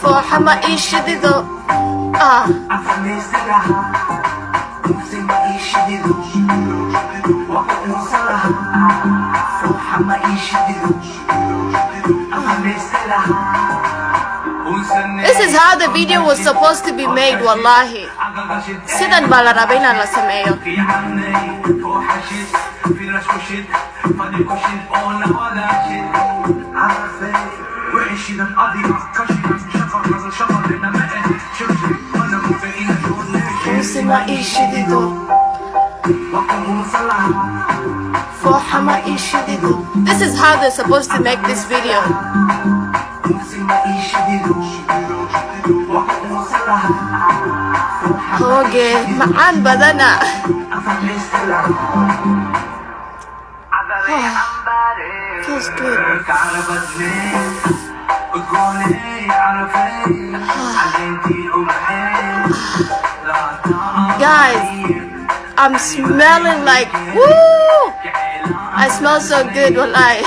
Fooxa ma ii shidido. Ah. This is how the video was supposed to be made, wallahi. Sidan baa la rabay inaan la sameeyo. Uunsi ma ii shidido. Fooxa ma ii shidido. This is how they're supposed to make this video. Hooge, macaan badana. Feels good. Guys, I'm smelling like, woo! I smell so good, wallahi.